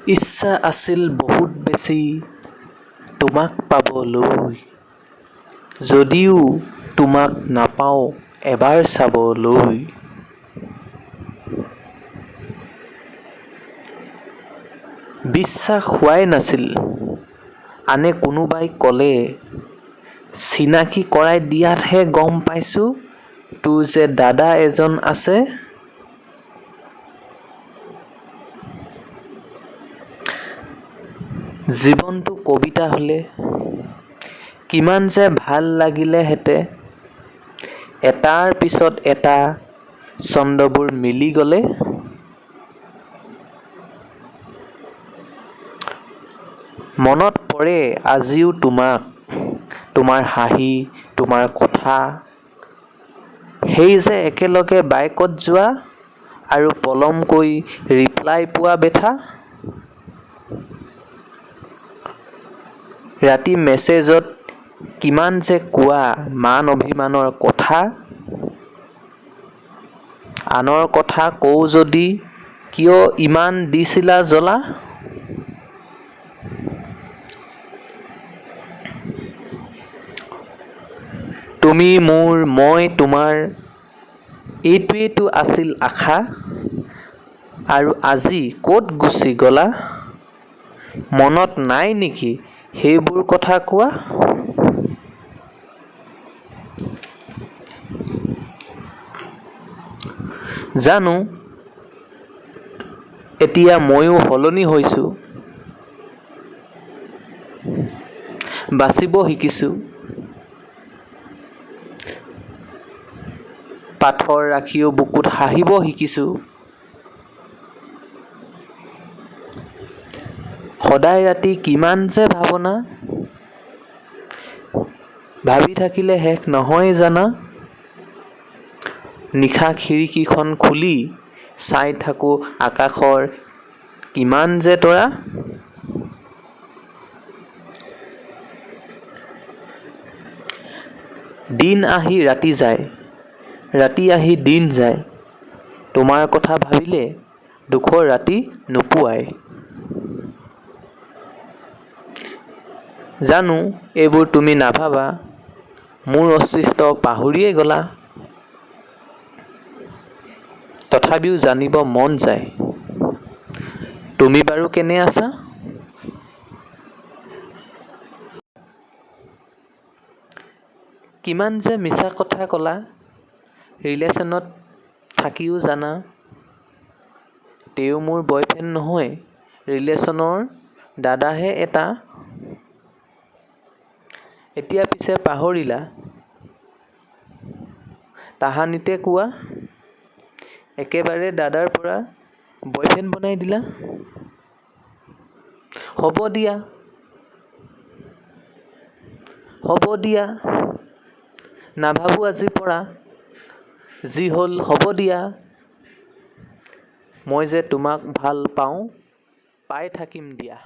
ইচ্ছা আছিল বহুত বেছি তোমাক পাবলৈ, যদিও তোমাক নাপাওঁ এবাৰ চাবলৈ। বিশ্বাস হোৱাই নাছিল, আনে কোনোবাই ক'লে, চিনাকি কৰাই দিয়াতহে গম পাইছোঁ তোৰ যে দাদা এজন আছে। জীৱনটো কবিতা হ'লে কিমান যে ভাল লাগিলেহেঁতে, এটাৰ পিছত এটা ছন্দবোৰ মিলি গ'লে। মনত পৰে আজিও তোমাক, তোমাৰ হাঁহি, তোমাৰ কথা, সেই যে একেলগে বাইকত যোৱা আৰু পলমকৈ ৰিপ্লাই পোৱা বেথা। ৰাতি মেছেজত কিমান যে কোৱা মান অভিমানৰ কথা, আনৰ কথা কওঁ যদি কিয় ইমান দিছিলা জ্বলা। তুমি মোৰ, মই তোমাৰ, এইটোৱেইতো আছিল আশা, আৰু আজি ক'ত গুচি গ'লা, মনত নাই নেকি সেইবোৰ কথা কোৱা। জানো এতিয়া ময়ো সলনি হৈছোঁ, বাচিব শিকিছোঁ, পাথৰ ৰাখিও বুকুত হাঁহিব শিকিছোঁ। সদায় ৰাতি কিমান যে ভাৱনা, ভাবি থাকিলে শেষ নহয় জানা। নিশা খিৰিকীখন খুলি চাই থাকোঁ আকাশৰ কিমান যে তৰা। দিন আহি ৰাতি যায়, ৰাতি আহি দিন যায়, তোমাৰ কথা ভাবিলে দুখৰ ৰাতি নুপুৱায়। জানো এইবোৰ তুমি নাভাবা, মোৰ অস্তিত্ব পাহৰিয়ে গ'লা। তথাপিও জানিব মন যায়, তুমি বাৰু কেনে আছা? কিমান যে মিছা কথা ক'লা, ৰিলেশ্যনত থাকিও জানা, তেওঁ মোৰ বয়ফ্ৰেণ্ড নহয়, ৰিলেশ্যনৰ দাদাহে এটা। এতিয়া পিছে পাহৰিলা, তাহানিতে কোৱা, একেবাৰে দাদাৰ পৰা বয়ফ্ৰেণ্ড বনাই দিলা। হ'ব দিয়া, হ'ব দিয়া, নাভাবোঁ আজিৰ পৰা, যি হ'ল হ'ব দিয়া, মই যে তোমাক ভাল পাওঁ, পাই থাকিম দিয়া।